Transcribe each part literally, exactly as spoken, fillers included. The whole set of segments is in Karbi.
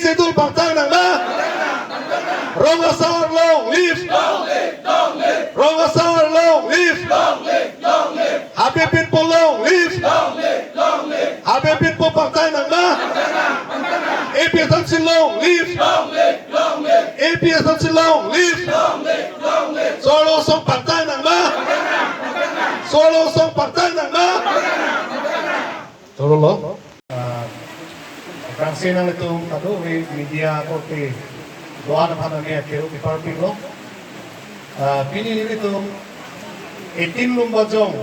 Schedule pangtang nang ma? Rong Asar long live! Rong Asar long live! Habe Pinpo long live! Habe Pinpo pangtang nang ma? A P H L C long live! A P H L C long live! Solo song pangtang nang ma? Solo song pangtang nang ma? Solo lo. Ah, aphrangsi nanglitum kadokave media korte do-an aphan nangli akero kiparpiklo. Ah, pini nelitum eighteen Lumbajong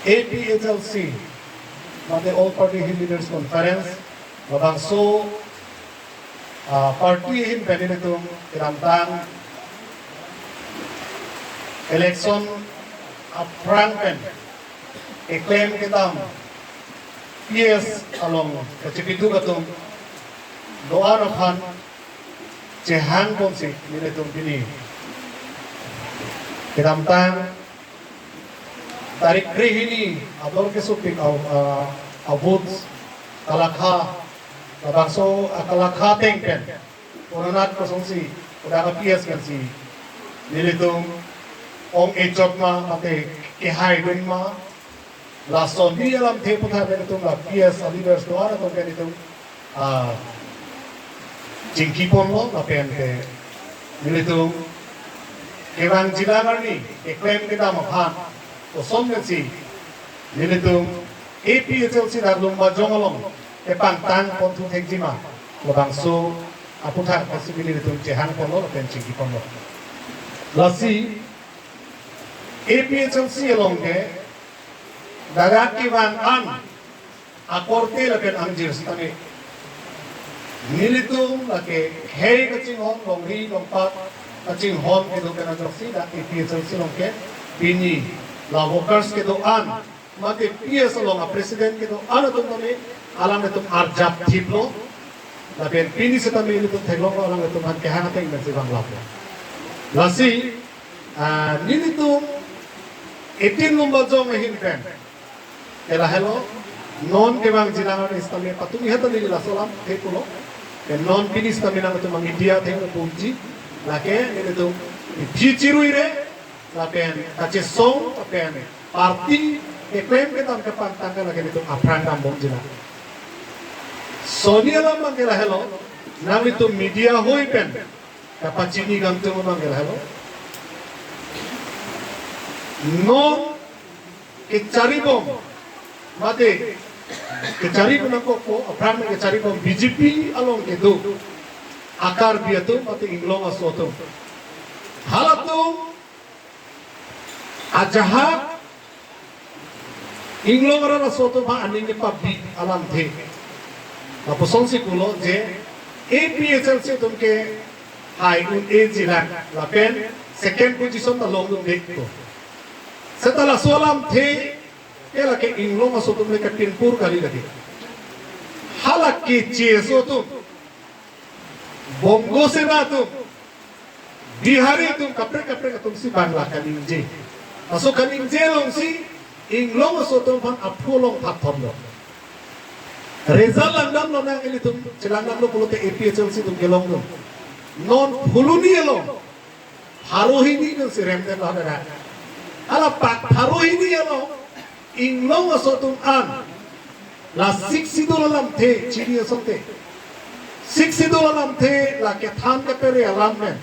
A P H L C, mate All Party Hill Leaders Conference, labangso, ah, party ahin pen nelitum kedamtang election aphrang pen keklem kedam P S along kachipiduk atum do-an aphan chehangponsi nelitum pini kedamtang tarik krehini ador kesopik a, a, a votes kalakha, labangso, a, kalakha ateng pen konat kosonsi, kodak a P S pensi nelitum ong-e chot ma, mate kehaidun ma, lason hini alamthe aputhak nelitum la P S a leaders do-an atum pen nelitum, ah, chingkiponlo, lapen ke nelitum kevang jilang arni keklem kedam aphan koson pensi nelitum A P H L C dak Lumbajong along kepangtangponthu thekji ma, labangso aputhak pensi nelitum chehangponlo lapen chingkiponlo. Lasi A P H L C along ke dak kevang an akorte lapen angjir sitame nelitum lake khei kachinghon, longri longpat kachinghon kedo pen ajoksi dak A P H L C along ke pini la workers kedo-an, mate P S along a president kedo-an atum tame alanglitum arjapthiplo. Lapen pini sitame nelitum theklonglo, alanglitum aphan kehang ateng pensi vanglaplo. Lasi, ah, nelitum eighteen Lumbajong ahin pen ke lahelo, non kevang jilang arni sitame patumi hata neli laso alamthe pulo. Ke non pini sitame nangtum media athengno puji, lake nelitum iphi chiruire, lapen kachesong, lapen party keklem kedam kepangtang ke lake nelitum aphrang dambomji nang. Soni alam abang ke lahelo, nanglitum media ahoi pen kapachini kangtung abang ke lahelo, non kecharibom, mate kecharibom nangkokpo, aphrang kecharibom B J P along kedo a Karbi atum mate inglong aso atum, halatum ajahak inglong arat aso atum aphan aning kepabi alamthe. Lapusonsi pulo je A P H L C atum kehai un-eji lang, lapen second position ta longdundekpo. Seta laso alamthe ke lake inglong aso atum le kapinpur kali lake. Hala keche aso atum, Bongo Sena atum, Bihari atum, kaprek kaprek atumsi bang la kaningje. Laso kaningje alongsi inglong aso atum aphan aphu along phatthonlo. Result langdamlonang, ilitum chelangdamlo pulote A P H L C atum kelonglo. Non Phuloni along pharo hini nangsi remdetlo hadak. Hala pak pharo hini along inglong aso atum an la Sixth Schedule alamthe chini asonte. Sixth Schedule alamthe la kethan kepere alam pen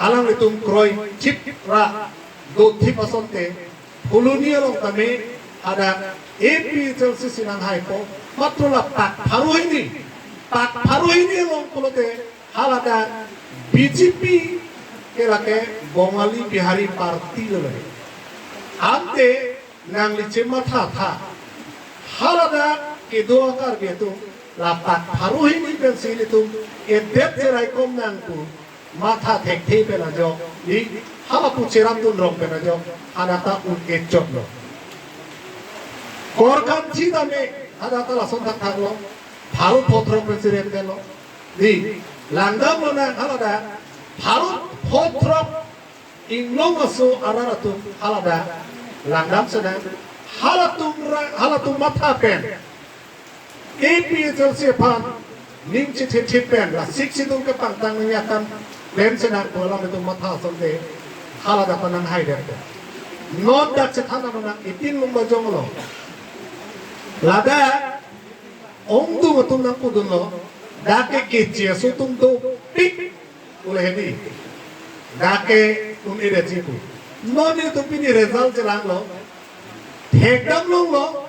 alanglitum kroithip ra dothip asonte, Phuloni along tame hadak A P H L C si nanghaipo, matro la pak pharo hini, pak pharo hini along pulote haladak B J P ke lake Bongali Bihari party lo lake. Ante nangli chemathatha, haladak kedo a Karbi atum la pak pharo hini pensi ilitum edet cheraikom nang pu matha thekthe pen ajok, i hala pu cheramdun rong pen ajok, hadak ta un-e chotlo. Korkanthi tame hadak ta lason thakthaklo, pharo phothrok pensi remdetlo. Di, langdamlonang haladak pharo phothrok inglong aso arat atum haladak langdamsenang, halatum ra, halatum matha pen A P H L C aphan Ning chithip thip pen la Sixth Schedule kepangtang nangji akam klem chenang pu alam itum matha asonte hala dak nang hai det. Non dak chethan ano nang itin Lumbajong along. Ladak ongdung atum nangpudunlo, dak ke keche aso atum dopik ule hedi. Dak ke un-edetji pu. Non itum pini result chelanglo. Thekdam longlo.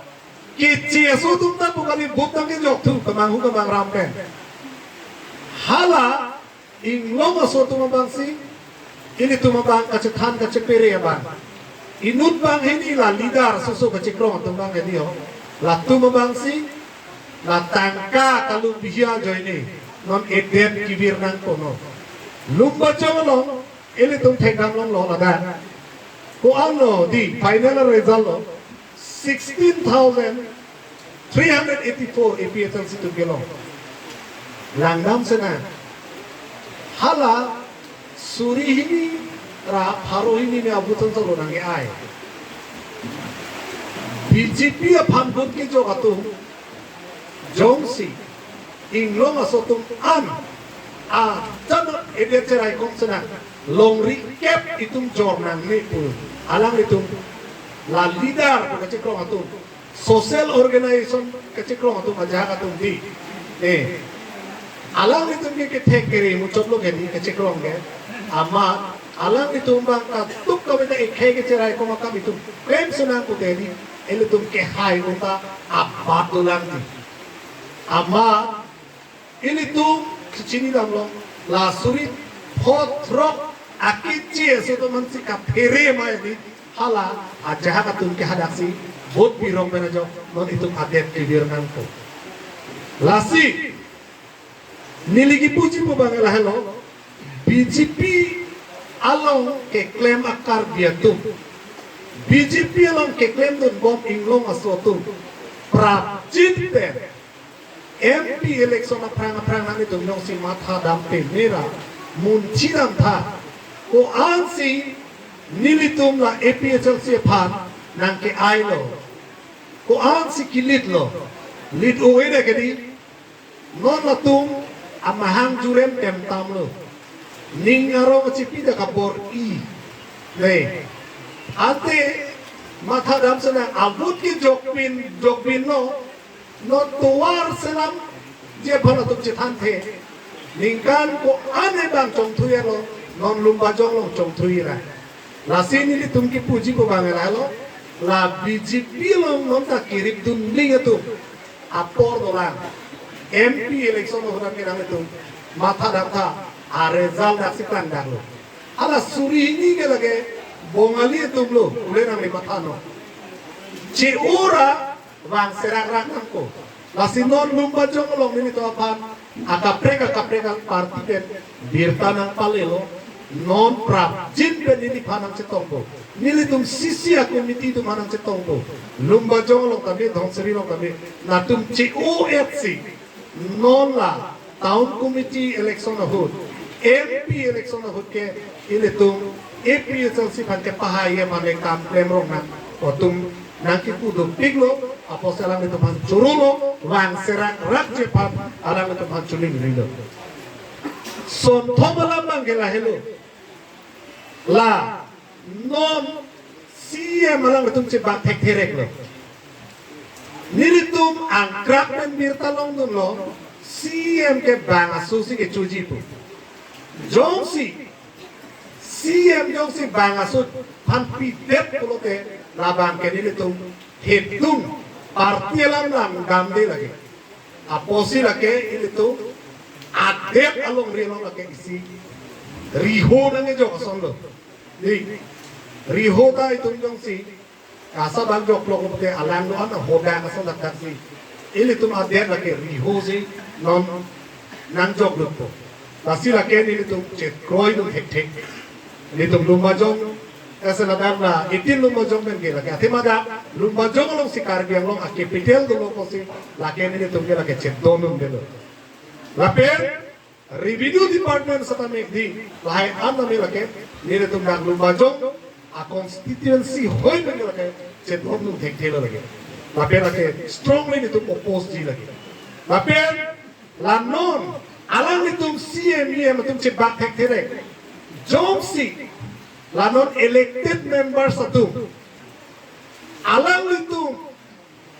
Keche aso atum ta pu kali vote nangkejok thu kemanghu kemangram pen. Hala inglong aso atum abangsi, ilitum abang kachethan kachepere abang. Inut bang hini la leader soso kachekrong atum bang hini ho. Latum abangsi, la tangka kalu bihia ajoine, non edet kevir nangpo non. Lumbajong along, ilitum thekdam longlo ladak. Ko-an lo di final result lo, sixteen thousand three hundred eighty-four A P H L C atum kelong. Langdam chenang. Hala suri hini ra pharo hini ne abu chon cholo nangke-ai. B J P aphan vote kejok atum jongsi inglong aso atum an a chana edet cherai kong chenang longri kep itum jor nangne pu. Alanglitum la leader pu kachekrong atum, social organization kachekrong atum, ajahak atum di. Eh. Alanglitum ke kethek kere muchotlo ke di kachekrong ke. Amat alanglitum bang katuk kave ta ekhei kecherai kong akam itum klem chenang pute di. Ilitum kehai unta abat dolang di. Amat ilitum kechinidamlo, la suri pho throk akeche aso atum ansi kaphere ma di, hala ajahak atum ke hadaksi vote birong pen ajok non itum adet kevir nangpo. Lasi neli kipuji pu bang lahelo, B J P along keklem a-Karbi atum, B J P along keklemdunbom inglong aso atum prapjin pen M P election aphrang aphrang nanglitum jongsi mathadam peme ra munchidam tha, ko-ansi nelitum la A P H L C aphan nangke-ailo, ko-ansi ke-lead lo, lead-o-e de ke di. Non latum amahang jurem temtamlo. Ning arong chipi ta kabor-i. Ne. Ante mathadam chenang a-vote kejokpin, jokpinlo. Non tovar selamji aphan latum chethanthe. Ningkan ko-an bang chongthui alo, non Lumbajong along chongthui ra. Lasi nelitum kipuji pu bang lahelo, la B J P along non ta keripdun ling atum apor dolang. M P election ahut nangtum mathadam tha, a-result daksi klangdaklo. Hala suri hini ke lake Bongali atumlo, ule nangli matha non. Che-o ra vang serak rak nangpo. Lasi non Lumbajong along nelitum aphan akaprek akaprek a-party pen birta nangpalelo. Non prapjin pen neliphan nangchetongpo. Nelitum C C a-committee atum aphan nangchetongpo. Lumbajong along tame, Dhansiri along tame, latum che-o-etsi non la Town Committee election ahut, M P election ahut ke ilitum A P H L C aphan kepahai aphan le kam klemrong nang, atum nangkipu dopiklo, apotsi alanglitum aphan chorolo, vang serak rakji aphan alanglitum aphan choningrilo. Sonthom alam bang ke lahelo. La non C E M alanglitum chebak thekthereklo. Nelitum angkrak pen birta longdunlo, C E M ke bang aso si kechoji pu. Jongsi C E M jongsi bang aso aphan pidet pulote, labang ke nelitum thepdun, party alam langdamde lake. Apotsi lake ilitum adet alongri along lake isi riho nangkejok asonlo. Di, riho ta itum jongsi kasa bang joklo ke alang do-an hodak ason dakdaksi. Ilitum adet lake riho si non nangjokdunpo. Lasi lake nelitum chekroidun thekthek. Nelitum Lumbajong, ese ladak la itin Lumbajong pen ke lake. Athema dak Lumbajong alongsi Karbi Anglong a-capital dolo pusi lake nelitum ke lake chedondundelo. Lapen Revenue Department setame di lahai an tame lake nelitum dak Lumbajong a-constituency hoi pen lake chedondun thekthelo lake. Lapen lake strongly nelitum oppose ji lake. Lapen La non alanglitum C M, E M atum chebak thekthe re. Jongsi la non elected members atum alanglitum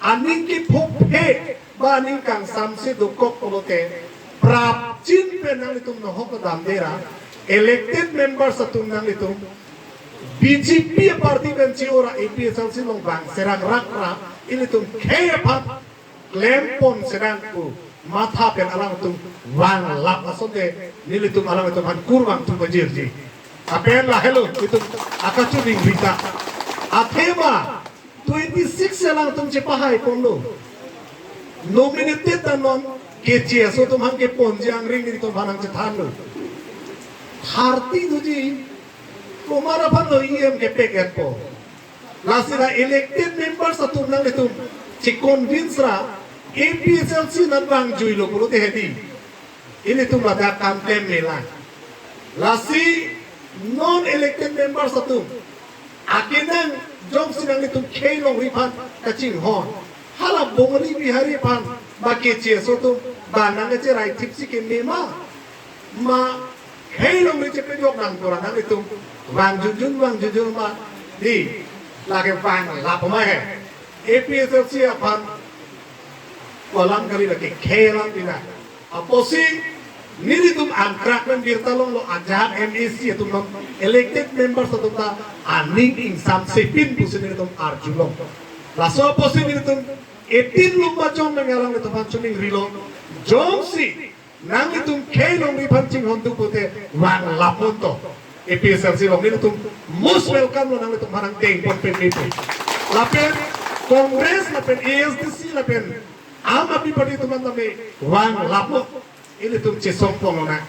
aning kephophe ba aning kangsamse dokok pulote, prapjin pen nanglitum nohok damde ra, elected members atum nanglitum B J P party pen chi-o ra A P H L C along vang serang rak ra, ilitum khei aphan klempon serang pu matha pen alangtum vanglap asonte nelitum alangtum aphan kurvangthu pajirji. Lapen lahelo itum akachuning rita. Athema twenty-six alangtum chepahai ponlo. Nominated ta non K H A S O atum hang keponji angring nelitum aphan hang chethanlo. Thirty doji, komat aphan lo E M kepek-etpo. Lasi la elected members atum nanglitum che-convince ra, A P H L C nat vangjuilo pulote hedi, ilitum ladak kam klem melang. Lasi non elected members atum akenang jongsi nanglitum khei longri aphan kachinghon, hala Bongali Bihari aphan ba K H A S O atum ba nangkacherai thipsi keme ma, ma khei longri chepejok nang tora nanglitum vangjunjun vangjunjun ma, di, lake vanglap ma he. A P H L C aphan kolam kali lake khei alam pina. Apotsi nelitum angkrak pen birta longlo, ajahak M A C atum non elected members atum ta aning ingsamsepin pusi nelitum arjulong. Laso apotsi nelitum eighteen Lumbajong nangyalang nelitum aphan chuning rilo. Jongsi nanglitum khei longri aphan chinghon tu pute vanglap monto. A P H L C along nelitum most welcome lo, nanglitum aphan nangdengpon pen meeting. Lapen Congress, lapen A S D C, lapen Aam Aadmi Party atum an tame vanglap lo. Ilitum chesongpon lonang.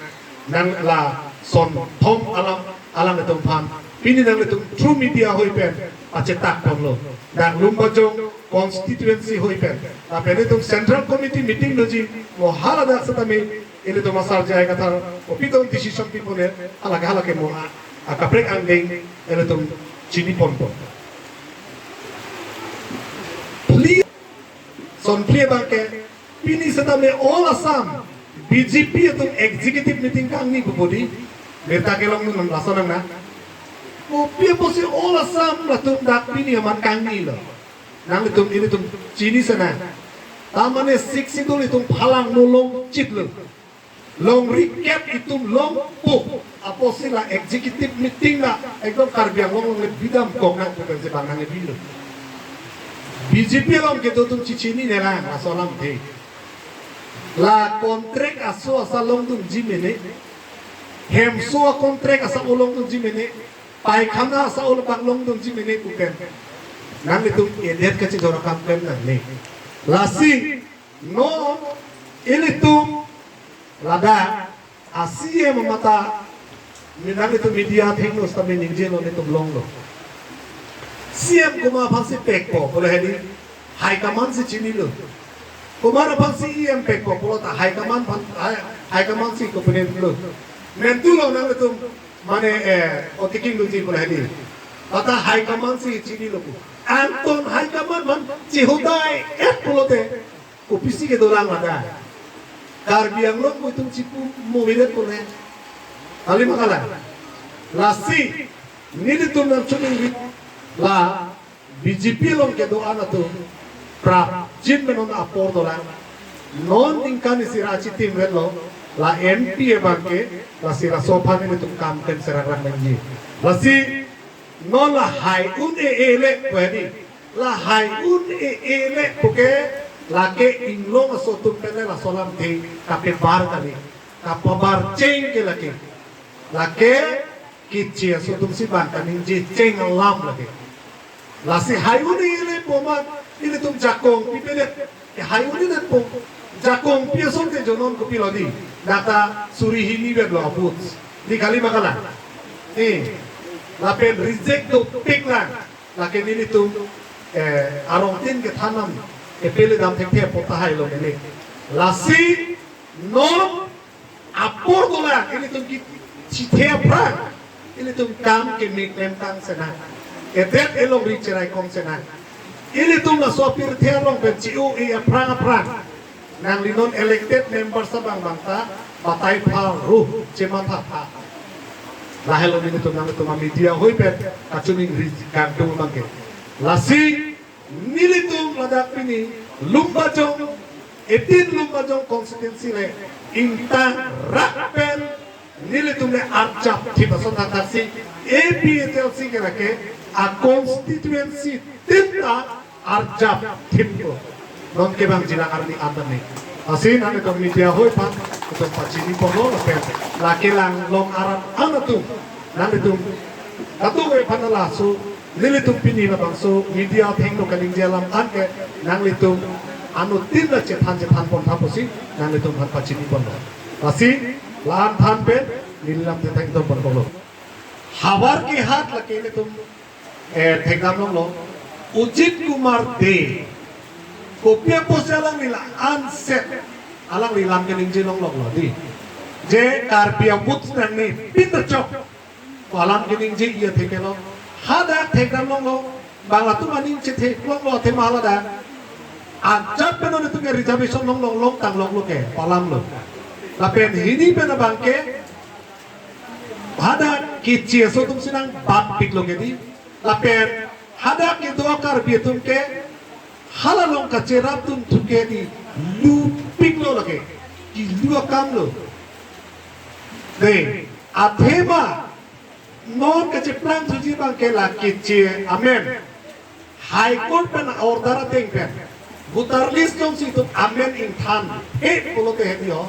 Nang lason thom alam alanglitum aphan pini nanglitum through media ahoi pen pachetak ponlo. Nang Lumbajong constituency ahoi pen, lapen itum Central Committee meeting doji, mo hala dak setame ilitum asar jai kathar opiton decision pipone, halake halake mo a, akaprek angdeng ilitum chiniponpo. Phli, son phli abangke, pini setame all Assam B J P atum executive meeting kangni pu bodi, birta kelong non lason nang na. Kopi apotsi all Assam latum dak pini amat kangnilo? Nanglitum ilitum chini sana. Tamane Sixth Schedule itum phalang mo longchitlo. Longri kep itum longpo. Apotsi la executive meeting la ekdom Karbi Anglong along le bidam kok nang pu pensi bang nang bilo. B J P along kedo atum chichinine lang, laso alamthe. La contract aso asa longdunji mene, hemso a contract asa o longdunji mene, paikhana asa o bak longdunji mene pu pen nanglitum edet kachidor akam pen nangne. Lasi non ilitum ladak a C M amat ta, mi nanglitum media athengno setame ningjelo, nelitum longlo. C M komat aphansi pekpo pulo hedi, high command si chinilo. Komat aphansi E M pekpo pulo ta high command aphan, high, high command si kopinetlo. Mentulo nanglitum mane, eh, otiking luji pulo hedi, lata high command si chinilo pu. Anton high command aphan chihodai-et pulote, kopisi kedolang ladak? Karbi Anglong pu itum chipu moviret pone. Kali ma kalang? Lasi nelitum nangchoningri, la B J P along kedo-an atum prapjin pen non apor dolang. Non ningkan isi ra chitimret lo, la M P abangke, lasi laso aphan nelitum kam klem serang rang nangji. Lasi non lahai un-e-e le pu hedi. Lahai un-e-e le puke, lake inglong aso atum pen le laso alamthe kapebar kali, kapabar cheng ke lake. Lake K H A S O atumsi bang kaningje cheng alam lake. Lasi hai un-e-e le pu amat ilitum jakong pipedet. Hai un-edet pu. Jakong pi asonte jonom kopilo di, dak ta suri hini vet lo abut. Di kali ma kalang? Eh, lapen reject dopik lang. Lake nelitum, eh, arongtin kethan nam kepele dam thekthe apot tahai lo mene. Lasi non apor dolang, ilitum kechithe aphrang ilitum kam keme klem tang senang. Edet elongri cherai kong senang. Ilitum laso apirthe along pen chi-o-e aphrang aphrang Nangli non elected members abang bang ta batai pharo chematha tha. Lahelo nelitum nangtum media ahoi pen kachiningri kangtung abang ke. Lasi nelitum ladak pini Lumbajong, eighteen Lumbajong constituency le ingtang rak pen nelitum le arjap thip ason thakthak si A P H L C ke lake a constituency tin ta arjap thip lo. Non ke bang jilang arni atan ni. Asin ane kong media ahoi aphan itum pachini ponlo lapen lake lang long arat an atum nelitum katu ke aphan laso nelitum pini labangso media athengno kaningje alam an ke nanglitum anuttin la chethan chethan pon tha pusi nanglitum aphan pachini ponlo. Lasi la-an than pen neli lam chethan itum pon ponlo. Havar ke hat lake nelitum eh, thekdam longlo. Ujit Kumar Dey. Kopi apotsi alangli la-an set alangli lam keningje longloklo dei. Je Karbi a-vote nangne pin ta chok. Ko alam keningje iya thekelo. Hadak thekdam longlo. Bang latum aning chethe longlo athema ladak. Ajat pen nelitum ke reservation longlong longtang longlo ke. Ko alam lo. Lapen hini pen abang ke hadak keche aso atum si nangbatpiklo ke dei. Lapen hadak kedo a-Karbi atum ke hala along kacherap atum thu ke dei lupiklo lake. Kilu akam lo. Dei, athema non kacheplang thuji abang ke la keche amen. High Court pen order ateng pen voter list alongsi itum amen ingthan he pulote hedi ho.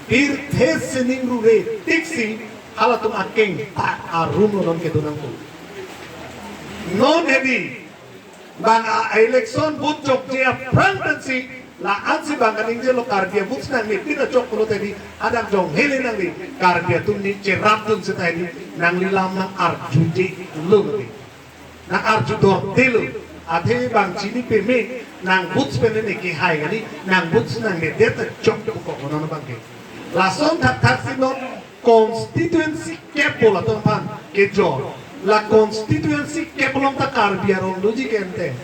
Pirthe sining rure tiksi halatum akeng ta arum lo non kedo nangtum. Non hedi bang a-election vote chokche aphrang pensi la-ansi bang kaningjelo Karbi a-vote nangne pin ta chok pulote hedi hadak jong hele nangli Karbi atum ni cherap dun seta hedi nangli lam nang arjuje lo nangli. Nang arju dor delo. Athe bang chini peme nang vote pen ne kehai kali, nang vote nangnedet ta chok chok kok non abang ke. Lason thakthak si non constituency kep bola atum aphan kejor. La constituency kep along ta Karbi arong doji ke ente.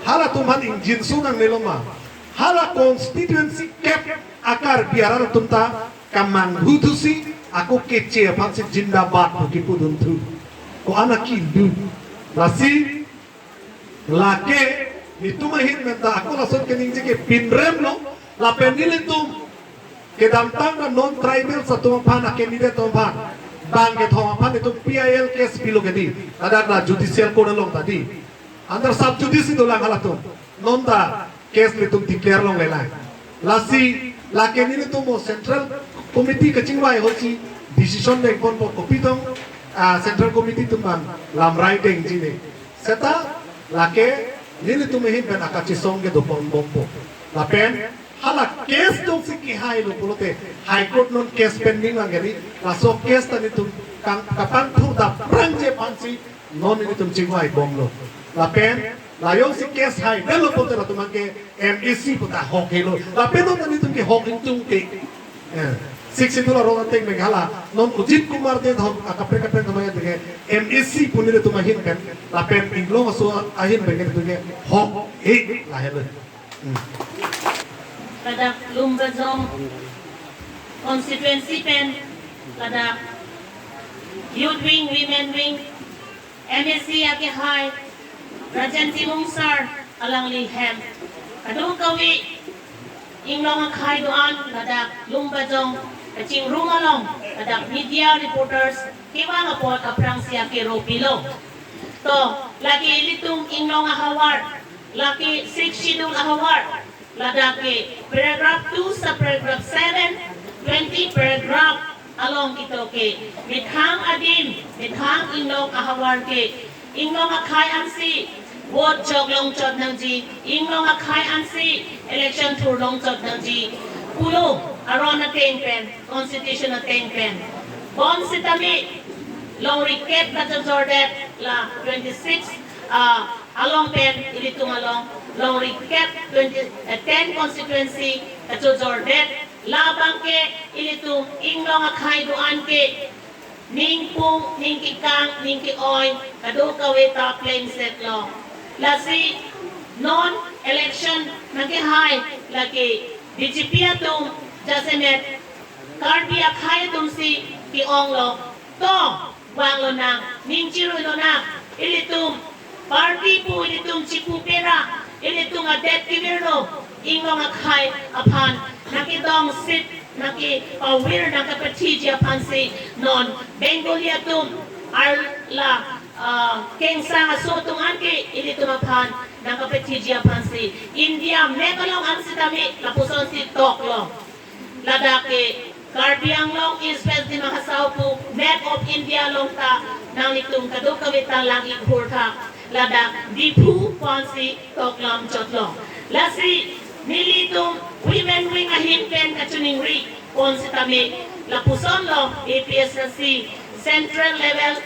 Halatum aphan ingjinso nangnelo ma. Hala constituency kep a-Karbi arat atum ta kamanghu thusi ako keche aphansi jindabad pu kipu dun thu. Ko-an akilu. Lasi lake nelitum ahin pen ta ako lason keningje ke pinrem lo lapen nelitum kedamtang ta non tribal atum aphan a-candidate atum aphan bang kethom aphan itum P I L case pilo ke dei. Ladak la judicial court along ta dei. Under sub judice dolang halatum. Non ta case nelitum declare longlelang. Lasi lake nelitum mo Central Committee kachingvai ahutsi decision dengponpo kopi tong, ah, Central Committee atum bang lamrai dengji ne. Seta lake nelitum ahin pen akachesong kedo ponbompo. Lapen hala case alongsi kehailo pulote High Court non case pending lang ke dei. Laso case ta nelitum kang kapangthur dapprangji aphansi non nelitum chingvaibomlo. Lapen la jongsi case haidetlo pulote latum abang ke M A C pu ta hok helo. Lapen non nelitum ke hok ingtung ke. Eh, Sixth Schedule arong ateng pen hala non Ujit Kumar Dey thom akaprek kaprek namaya denge M A C pu nelitum ahin pen lapen inglong aso ahin pen nelitum ke hok he lahelo. Hmm. Ladak Lumbajong constituency pen ladak youth wing, women wing, M A C akehai Rajen Timung sir alangli hem kadokave inglong akhei do-an ladak Lumbajong kachingrum along ladak media reporters kevang apot aphrangsi akero pilo. To lake ilitum inglong ahavar, lake Sixth Schedule ahavar, ladak ke paragraph two sub paragraph seven, twenty paragraph along ketok ke methang adim, methang inglong ahavar ke inglong akhei ansi vote chok longchot nangji, inglong akhei ansi election thur longchot nangji pulo aron ateng pen, constitution ateng pen. Bonsitame longri kep kachojordet la twenty-six, ah, along pen ilitum along longri kep twenty, eh, ten constituency kachojordet labang ke ilitum inglong akhei do-an ke ningpung, ningkekang, ningke-oi kadokave ta plengset lo. Lasi non election nangkehai lake B J P atum jasemet Karbi akhei atum si ke-ong lo. To, vang lonang, ning chirui lonang, ilitum party pu ilitum chipu pera, ilitum adet kevir lo, inglong akhei aphan nangkedongsit, nangkepavir, nangkepathiji aphan si non Bengali atum arla, ah, kengsang aso atum anke ilitum aphan nangkepathiji aphan si India map along an sitame lapuson si tok lo. Ladak ke Karbi Anglong East West Dima Hasao pu map of India along ta nanglitum kadokave ta lang-ik hur tha. Ladak Diphu pu an si tok lam chot lo. Lasi nelitum women wing ahin pen kachiningri pon sitame lapuson lo, A P S S C central level,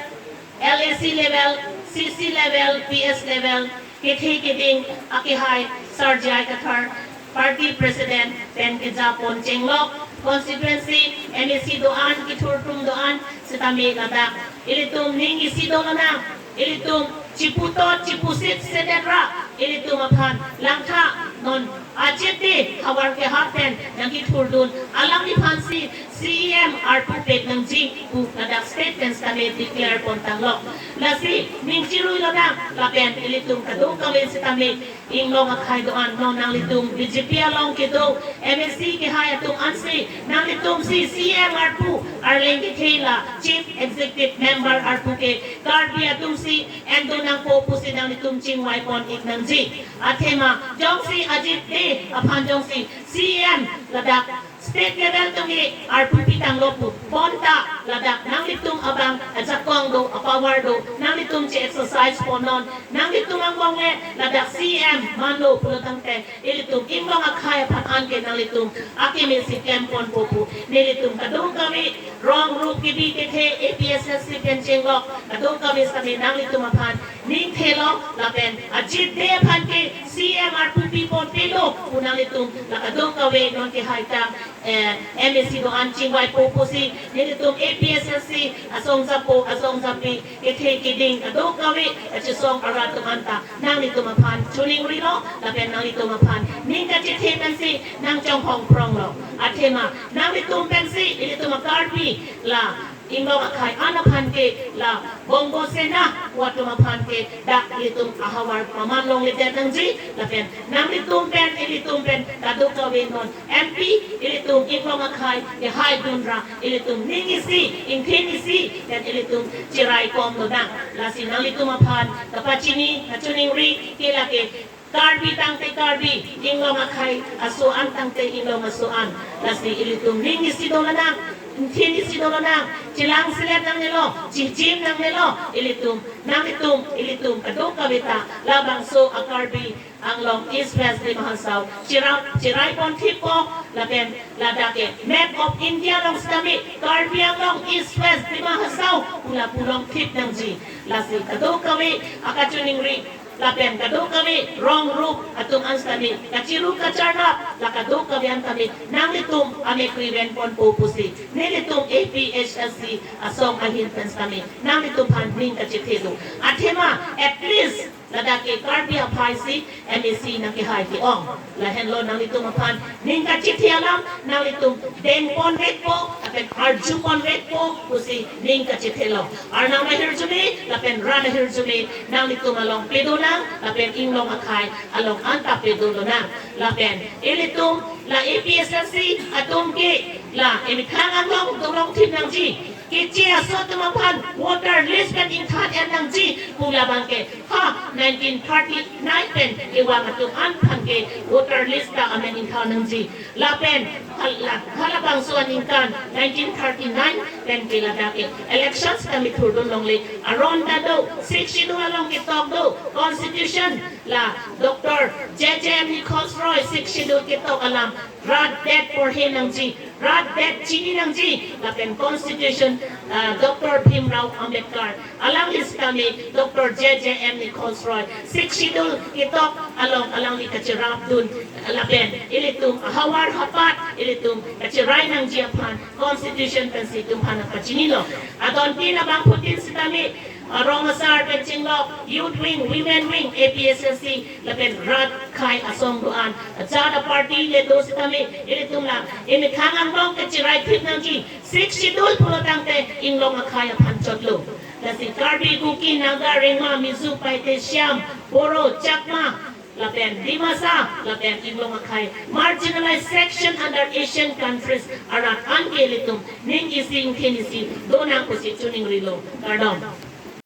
L A C level, C C level, P S level, kethe keding akehai, Sar J I Kathar, party president pen kejapon chenglok, constituency M A C do-an, kethur atum do-an sitame ladak ilitum ning isi do lonang, ilitum chiputot chipusit sedet ra ilitum aphan langtha, non ajit de havar kehap pen nangkethurdun alangliphan si C E M arpu pek nangji pu ladak state pen sitame declare pon tanglo. Lasi ning chirui lonang, lapen ilitum kadokave sitame inglong akhei do-an, non nanglitum B J P along kedo M A C kehai atum ansi nanglitum si C E M arpu, arleng kethe la Chief Executive Member arpu ke Karbi atum si endun nangpo pusi nanglitum chingvai pon-ik nangji. Athema jongsi ajit de aphan jongsi C E M ladak state level atum ke arpu pitanglo pu, bonta ladak nanglitum abang ajakong do, apower do, nanglitum che-exercise pon non, nanglitum angbong le ladak C E M manlo pulo tangte ilitum inglong akhei aphan anke nanglitum akeme si klem ponpo pu nelitum kadokave rong rup kebi kethe A P S S C pen chenglok kadokave sitame nanglitum aphan ning thelo, lapen ajit de aphan ke C E M arpu pi ponpe lo pu nanglitum la kadokave non kehai tang, eh, M A C do-an chingvaipo pusi nelitum A P S S C asong japo asong japi kethe keding kadokave kachesong arat atum anta nanglitum aphan chiningrilo, lapen nanglitum aphan ning kachethe pensi nangchonghong prong lo. Athema nanglitum pensi ilitum a-Karbi la inglong akhei an aphan ke la Bongo Sena pu atum aphan ke dak ilitum ahavar paman longledet nangji, lapen nanglitum pen ilitum pen kadokave non M P ilitum inglong akhei kehai dun ra ilitum ning isi, ingthin isi pen ilitum chirai kom lonang. Lasi nanglitum aphan kapachini, kachiningri ke lake Karbi tangte Karbi, inglong akhei aso an tangte inglong aso an. Lasi ilitum ning isi do lonang, ingthin isi do lonang, chelang selet nangnelo, chijim nangnelo, ilitum, nanglitum, ilitum kadokave ta labangso a-Karbi Anglong East West Dima Hasao chirap, chirai pon thippo, lapen ladak ke Map of India along sitame Karbi Anglong East West Dima Hasao pu lapu longthip nangji. Lasi kadokave akachiningri lapen kadokave rong rup atum an sitame kachiru kacharnap la kadokave an tame nanglitum amek riven ponpo pusi nelitum A P H L C asong ahin pen sitame nanglitum aphan ning kachethe do. Athema at least ladak ke Karbi aphai si M A C nangkehai ke-ong. Lahenlo nanglitum aphan ning kachethe alam, nanglitum deng ponvekpo, lapen arju ponvekpo pusi ning kachethelo. Arnam ahirjume lapen rat ahirjume nanglitum along pado nang, lapen inglong akhei along anta pado lonang. Lapen ilitum la A P S S C atum ke la emethang anglong dolong thip nangji. Keche aso atum aphan voter list pen ingthan en nangji pu labang ke ha nineteen thirty-nine pen kevang atum an aphan ke voter list ta amen ingthan nangji. Lapen hala, halabangso aningkan nineteen thirty-nine pen ke ladak ke election sitame thurdun longle, aron ta do, Sixth Schedule along ketok do, Constitution la Doctor J J M Nichols Roy Sixth Schedule ketok alam rat det porhe nangji, rat det chini nangji, lapen Constitution, ah, Doctor Bhimrao Ambedkar, alangli sitame Doctor J J M Nichols Roy Sixth Schedule ketok along alangli kachirapdun, lapen ilitum ahavar hapat ilitum kachirai nangji aphan Constitution pensi itum aphan pachinilo. Adontin abangphutin sitame Arong asar pen chinglok, youth wing, women wing, A P H L C, lapen rat akhai asong do-an. Ajat aparty le do sitame, ilitum la, imethang angbong ke chiraithip nangji, sixth schedule pulo tangte, inglong akhai aphan chotlo. Lasi Karbi, Kuki, Naga, Rengma, Mizo, Paite, Shyam, Boro, Chakma, lapen Dimasa, lapen inglong akhai marginalized section under Asian countries arat an ke ilitum ning isi ingthin isi do nang pusi choningrilo. Kardom.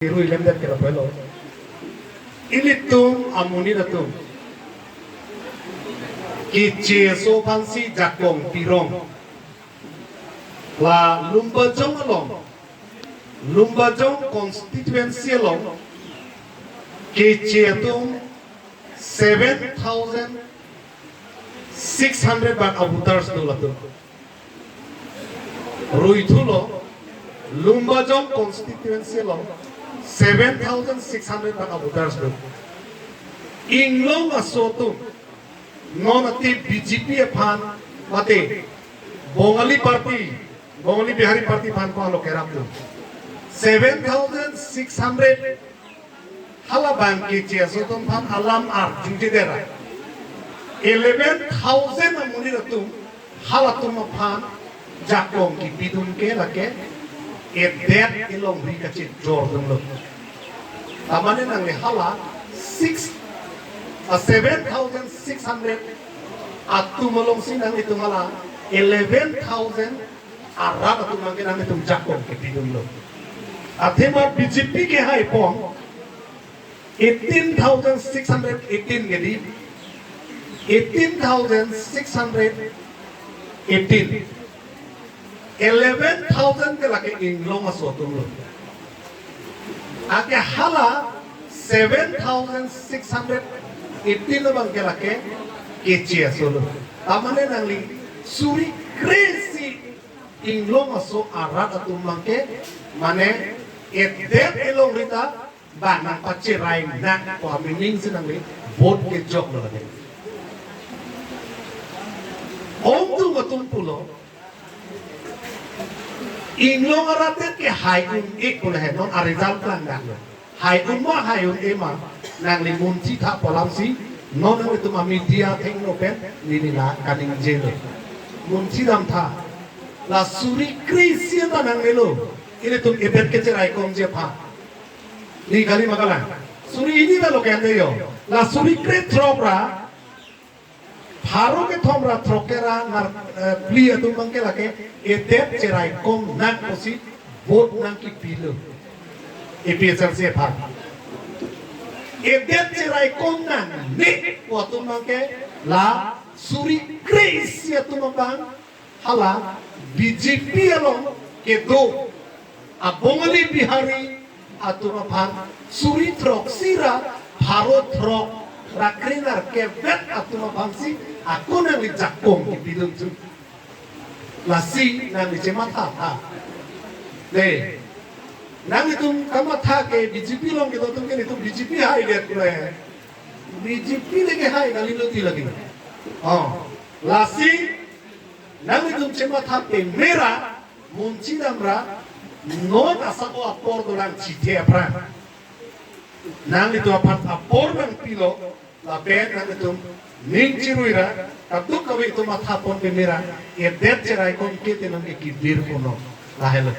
Iru ilemdet ke lapelo. Ilitum amonit atum Keche aso aphansi jakong pirong. La Lumbajong along, Lumbajong constituency along Keche atum seven thousand six hundred bak avoters do latum. Ruithulo, Lumbajong constituency along seven thousand six hundred bak avoters do. Inglong aso atum non athe B J P aphan mate Bongali party, Bongali Bihari party aphan ko alo kerap do. Seven thousand six hundred hala abang Keche aso atum aphan alam arjujedet ra, eleven thousand amonit atum halatum aphan jakong kipidun ke lake edet elongri kachejordunlo. Tamane nangli hala six, ah, seven thousand six hundred atum alongsi nanglitum hala eleven thousand arat atum abang ke nanglitum jakong kipidunlo. Athema B J P ke haipon eighteen thousand six hundred eighteen ke di, eighteen thousand six hundred eighteen. Eleven thousand ke lake inglong aso atumlo. Anke hala seven thousand six hundred eighteen abang ke lake Keche asolo. Tamane nangli suri kre isi inglong aso arat atum abang ke mane edet elongri ta bang nangpacherai nang ko amining si nangli vote kejoklo lake. Ongdung atum pulo, inglong arat ke hai un-e pulo he, non a-result klang daklo. Hai un ma hai un-e ma, nangli munthi tha pu alamsi non nanglitum a-media athengno pen neli la kaningjelo. Munthi damtha. La suri kre isi ta nangnelo, ilitum edet kecheraikongji aphan. Ni kali ma kalang. Suri hini ta lo ke ante yo. La suri krethrok ra pharo kethom ra throk kre ra nar, eh, phli atum abang ke lake edet cheraikong nang pusi vote nangkipilo A P H L C aphan. Edet cheraikong nangne pu atum abang ke la suri kre isi atum abang hala B J P along kedo a-Bongali Bihari atum aphan suri throksi ra pharo throk ra kre nerkep vet atum aphansi ako nangli jakong kipidun thu. Lasi nangli chematha tha. De. Nanglitum kamatha ke B J P along kedo atum ke nelitum B J P haidet kule. B J P le ke hai kalilo ti lagi. Oh. Lasi nanglitum chematha peme ra, munthi dam ra, non asako apor dolang chithe aphrang. Nanglitum aphan apor nangpilo, lapen nanglitum ning chirui ra, kadokave itum mathapon peme ra, edet cheraikong ke te nangke kibir punon. Lahelo.